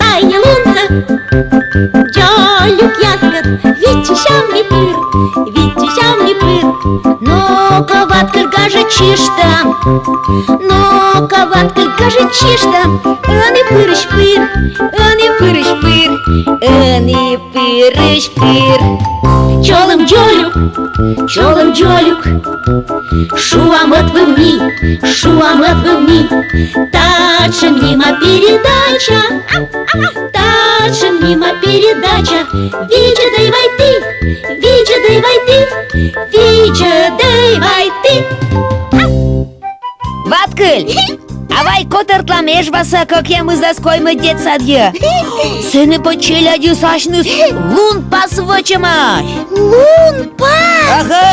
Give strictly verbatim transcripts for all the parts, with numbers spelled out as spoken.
Тайӧ лунсӧ дзолюкъяскӧд виччысям ми пыр, виччысям ми пыр. Но-ка, Ваткыль, гажӧдчышта, но-ка, Ваткыль, гажӧдчышта. Ӧні пырысь пыр, ӧні пырысь пыр, ӧні пырысь пыр. Чолӧм, дзолюк, чолӧм, дзолюк, шуам ӧтвывны, шуам ӧтвывны. Татшӧм нима передача, татшӧм нима передача. Видзӧдӧй вай ті, видзӧдӧй вай ті, видзӧдӧй вай ті. Ваткыль! А вай котӧртлам Эжваса кӧкъямысдас коймӧд детсадйӧ. Сэні пӧ челядьыс асьныс лунпас вӧчӧмаӧсь. Лунпас? Ага.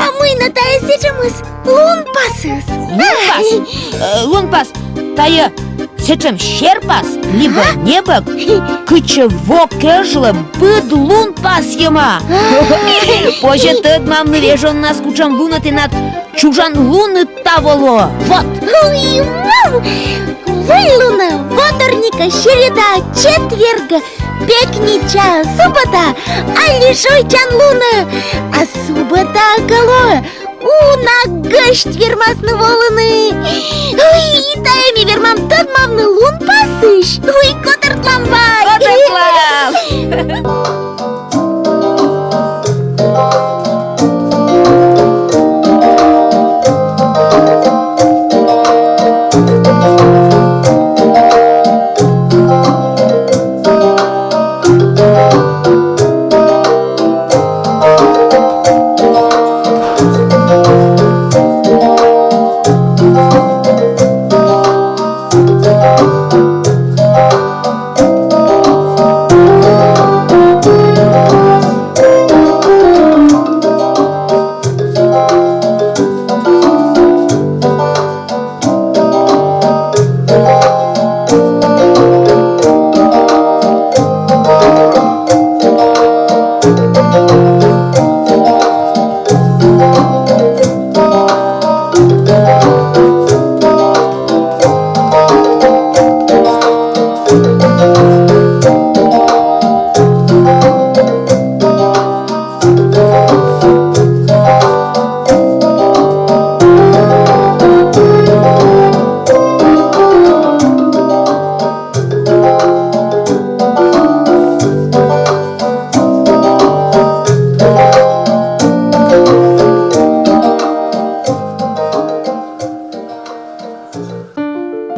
А мый нӧ тайӧ сэтшӧмыс лунпасыс? Лунпас? Э, лунпас. Тайӧ сэтшӧм серпас либӧ небӧг, кытчӧ во кежлӧ быд лун пасйӧма. Позьӧ тӧдмавны вежоннас, кутшӧм лунӧ тэнад чужан луныд таво лоӧ. Вот. Уй, вау! Выльлунӧ, воторникӧ, середаӧ, четвергӧ, пекничаӧ, субӧтаӧ, али шойччан лунӧ. А субӧтаӧ кӧ лоӧ, уна гӧсьт вермасны волыны. Уй, тайӧ ми вермам тӧдмавны лунпасысь. Уй, котӧртлам вай. Котӧртлам.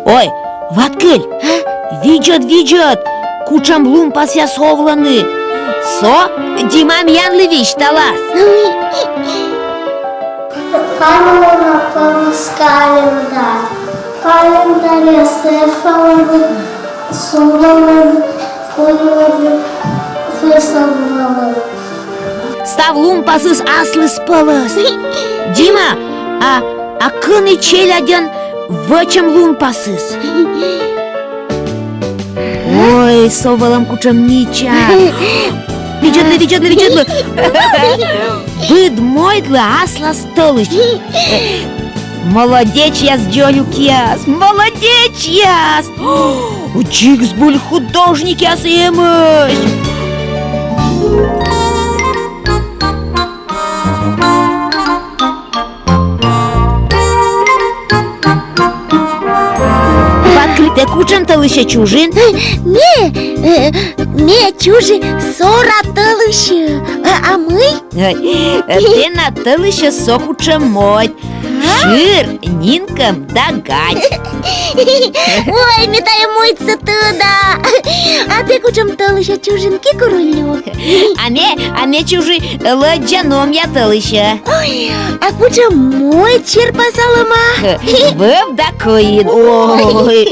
Ой, Ваткыль, а? Видзӧд, видзӧд, кутшӧм лунпасъяс овлӧны. Со Дима миянлы висьталас. Панырлӧн пӧлӧс календарь. Календарьяс эфалӧны, сулалӧны, куйлӧны, весавлалӧны. Став лунпасыс аслыспӧлӧс. Дима, а, а кӧні челядьӧн вӧчӧм лунпасыс? Ой, со вӧлӧм кутшӧм мича. Видзӧдлы, видзӧдлы, видзӧдлы. Быд мойдлы аслас тӧлысь. Молодечьяс, дзолюкъяс, молодечьяс! Дзик збыль художникъяс эмӧсь! Ваткыль, тэ кутшӧм тӧлысьӧ чужин? Ме, э, ме чужи сора тӧлысьӧ. А, а мый? Ой, э, тэнад тӧлысьӧ со кутшӧм мойд. А? Шыр, нинкӧм да гадь. Ой, ме тайӧ мойдсӧ тӧда. А тэ кутшӧм тӧлысьӧ чужин, Кикуруллю? А ме, а ме чужи лӧддза номъя тӧлысьӧ. Ой, а кутшӧм мойд серпасалӧма? Вӧв да кӧин. Ой,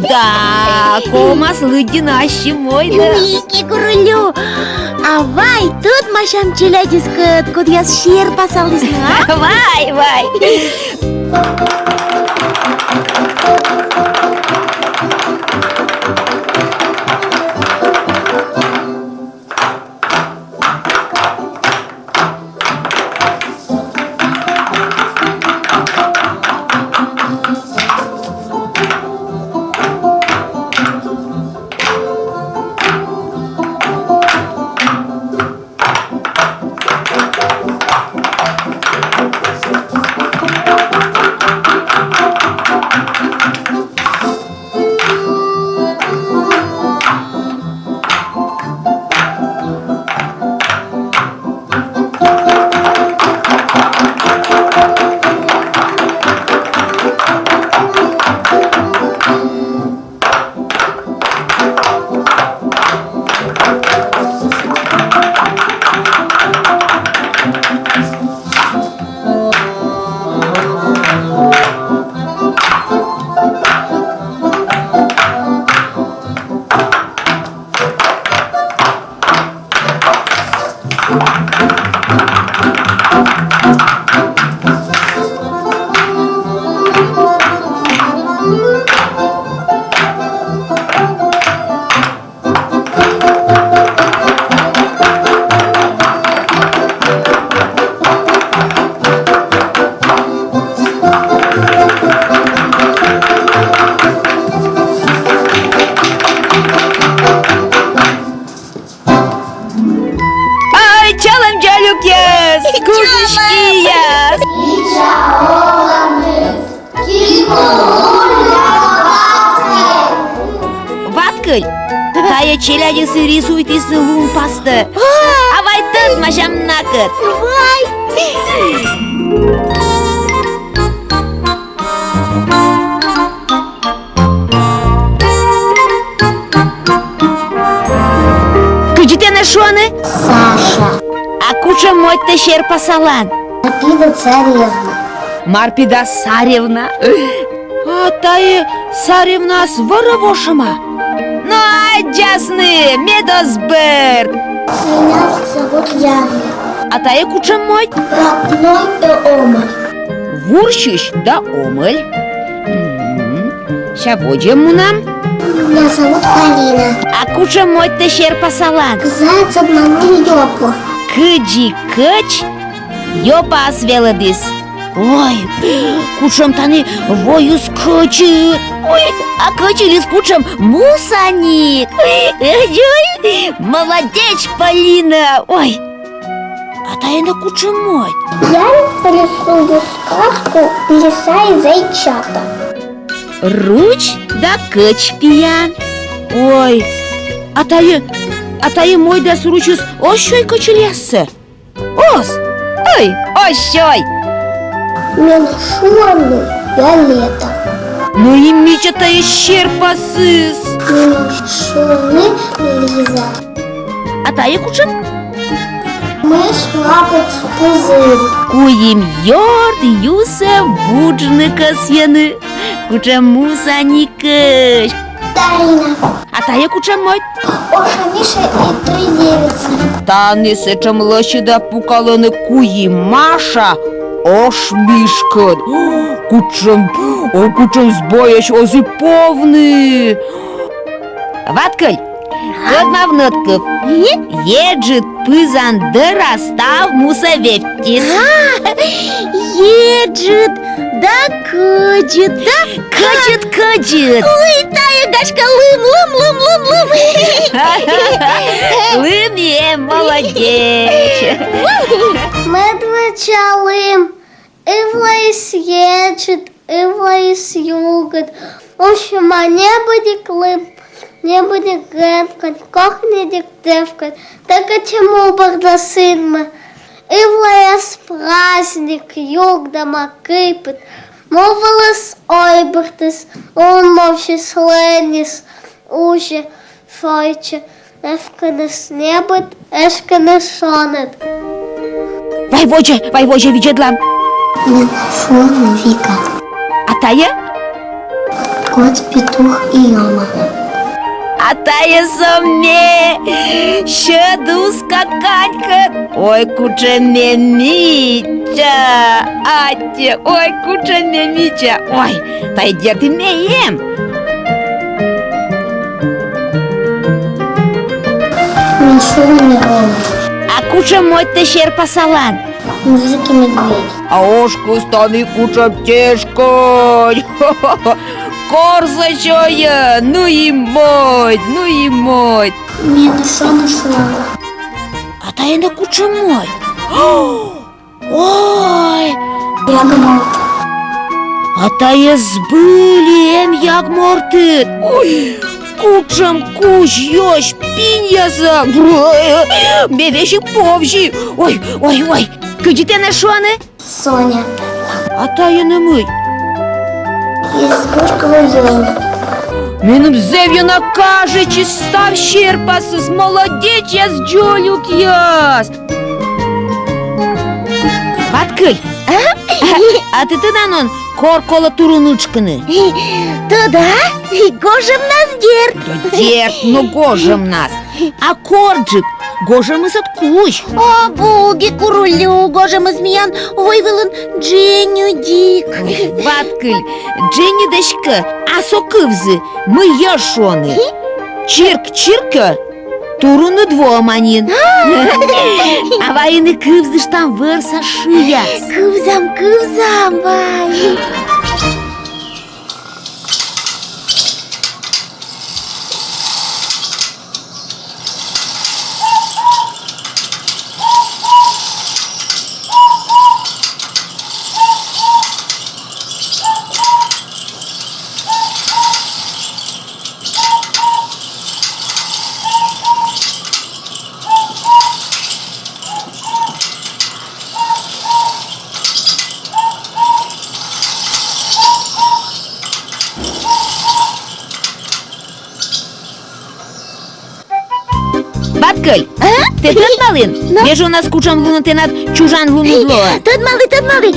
да, ковмас лыддьыны ассьым мойдӧс. Ой, Кикуруллю, а вай тӧдмасям челядьыскӧд, кодъяс серпасалісны, а? Вай, вай. Тайӧ челядьыс рисуйтісны лунпастӧ. А вай тӧдмасям накӧд. Вай. Кыдзи тэнӧ шуӧны? Саша. А кутшӧм мойдтӧ серпасалан? Марпида царевна. Марпида саревна. А тайӧ саревнаыс вӧрӧ вошӧма? Но аддзасны, мед оз бӧрд. Меня зовут Яна. А тайӧ кутшӧм мойд? Рапной и омӧль. Вурсьысь да омӧль. Мгм. Сэсся водзӧ мунам. Меня зовут Полина. А кутшӧм мойдтӧ серпасалан? Заяц обманул ёпу. Кыдзи кӧч ёпаӧс велӧдіс. Ой, кутшӧм тані войыс кӧчыд. Ой, а кӧчильыс кутшӧм мусаник. Ой, ой, молодеч, Полина. Ой, а тайӧ нӧ кутшӧм мойд? Я рисую сказку «Лиса и зайчата». Руч да кӧч пиян. Ой, а тайӧ, а тайӧ мойдас ручыс оз сёй кӧчильяссӧ? Оз. Ой, оз сёй. Менӧ шуӧны Виолетта. Ну и мича тайӧ серпасыс. Менӧ шуӧны Лиза. А тайӧ кутшӧм? Мышь, лапоть, пузырь. Куим ёрт юсӧ вуджны кӧсйӧны. Кутшӧм мусаникӧсь. Дарина. А тайӧ кутшӧм мойд? Оша Миша и три девицы. Тані сэтшӧм лӧсьыда пукалӧны куим Маша ош мышкӧд. Кутшӧм, о, кутшӧм збойӧсь оз и повны. Ваткыль, тӧдмав нӧдкыв. Еджыд пызан дӧра став мусӧ вевттис. Еджыд да кӧдзыд да. Кӧдзыд, кӧдзыд. Ой, тайӧ, гашкӧ, лым, лым, лым, лым, лым. Лым и эм, молодеч. Мед вӧча лым. Ывлаыс еджыд, ывлаыс югыд. Усьӧма небыдик лым, небыдик гевкӧд, кокньыдик тевкӧд. Тадзи кӧть му бӧрдас синмӧ. Ывлаяс праздник, югдӧма кыпыд. Му вылыс ойбыртіс, унмовсьыс, лӧньыс, узьӧ, шойччӧ, эскӧдыс небыд, эскӧдыс шоныд. Вай водзӧ, вай водзӧ видзӧдлам. Менӧ шуӧны Вика. А тайӧ? Кот, петух и ёма. А тайӧ со ме, сьӧд уска канькӧд. Ой, кутшӧм ме мича, аттьӧ, ой, кутшӧм ме мича. Ой, тайӧ, дерт, и ме эм. Менӧ шуӧны Рома. А кутшӧм мойдтӧ серпасалан? Мужик и медведь. А ошкыс тані кутшӧм тешкодь. Корсӧ сёйӧ, ну и мойд, ну и мойд. Менӧ шуӧны Слава. А тайӧ нӧ кутшӧм мойд? Ой! Ягморт. А тайӧ збыль и эм ягмортыд. Ой, кутшӧм кузь ёсь пиньяса. Ой, ме весиг повзи. Ой, ой, ой. Кыдзи тэнӧ шуӧны? Соня. А тайӧ нӧ мый? Избушка в районе. Меным зэв ёна кажитчис став серпасыс, молодечьяс, дзолюкъяс! Ваткыль! А? А тэ тӧдан он, кор колӧ турун ытшкыны? Тӧда, гожӧмнас, дерт. Да, дерт, но гожӧмнас. А корджык гожӧмыс ӧд кузь. О, буги куруллю, гожӧмыс миян войвылын дженьыдик. Ваткыль, дженьыд эськӧ, а со кывзы, мый йӧз шуӧны. Чирк чиркӧ, туруныд воӧма нин. А вай ӧні кывзыштам вӧрса шыяс. Кывзам, кывзам вай. Кӧть, а? Тэ тӧдмалін? Но. Вежоннас кутшӧм лунӧ тэнад чужан луныд лоӧ? Тӧдмалі, тӧдмалі.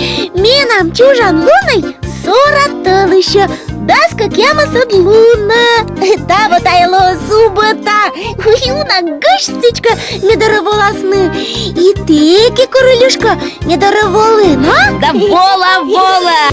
Менам чужан лунӧй сора тӧлысьӧ, дас кӧкъямысӧд лунӧ. Таво тайӧ лоӧ субӧта. Уй, уна гӧсьт, сідзкӧ, ме дорӧ воласны. И тэ, Кикуруллюшка, ме дорӧ волін, а? Да вола, вола.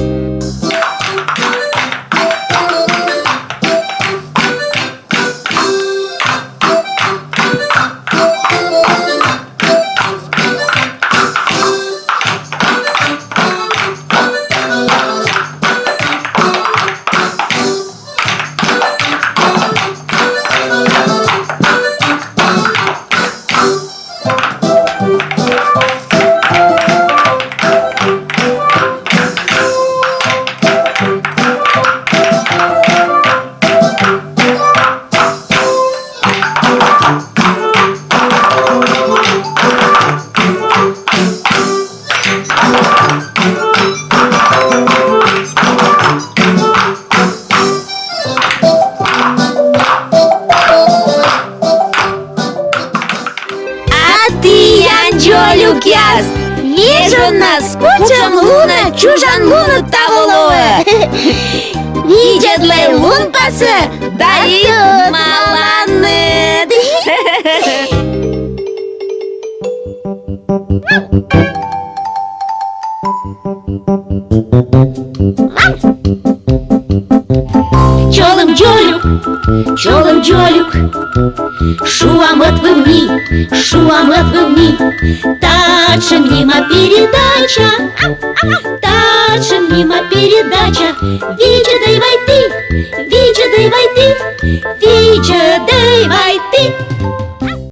А тіян, дзолюкъяс, вежоннас кутшӧм лунӧ чужан лунныд таво лоӧ. Видзӧдлӧй лунпасӧ да тӧдмаланныд. Чолӧм, дзолюк, чолӧм, дзолюк, шуам ӧтвывны, шуам ӧтвывны. Татшӧм нима передача, татшӧм нима передача. Видзӧдӧй вай ті, видзӧдӧй вай ті, видзӧдӧй вай ті.